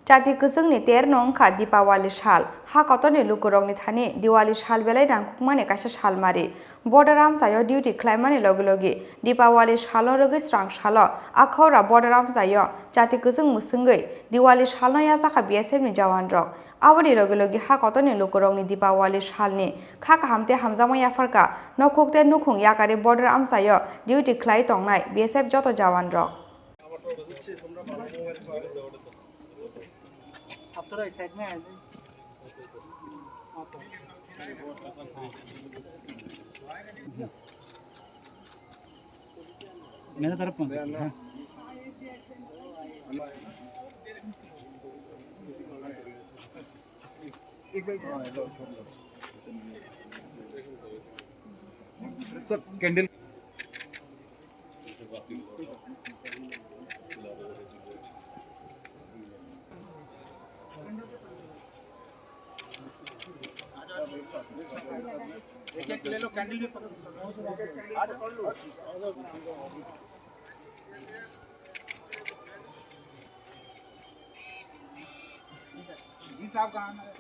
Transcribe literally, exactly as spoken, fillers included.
Chati kwchwngni ter no wngkha Dipawali sal. Ha kotorni lukurokni thani Diwali sal belai nangkukmani kaisa salmari. Border amchaio duty khlaimani logi logi Dipawali salno rwgwi srang salo Akhaura border amchaio chati kwchwng mwswngwi Diwali salno yajakha B S F ni jawanrok. Aboni logi logi ha kotorni lukurokni Dipawali salni kha kaham tei hamjakma yapharkha. Nokhuk tei nukhung yakarwi border amchaio duty khlai tongnai B S F joto jawanrok. मेरा तरफ कौन सा? हाँ। Sir, candle. एक एक ले लो, कैंडल भी पकड़ लो। जी साहब कहाँ है?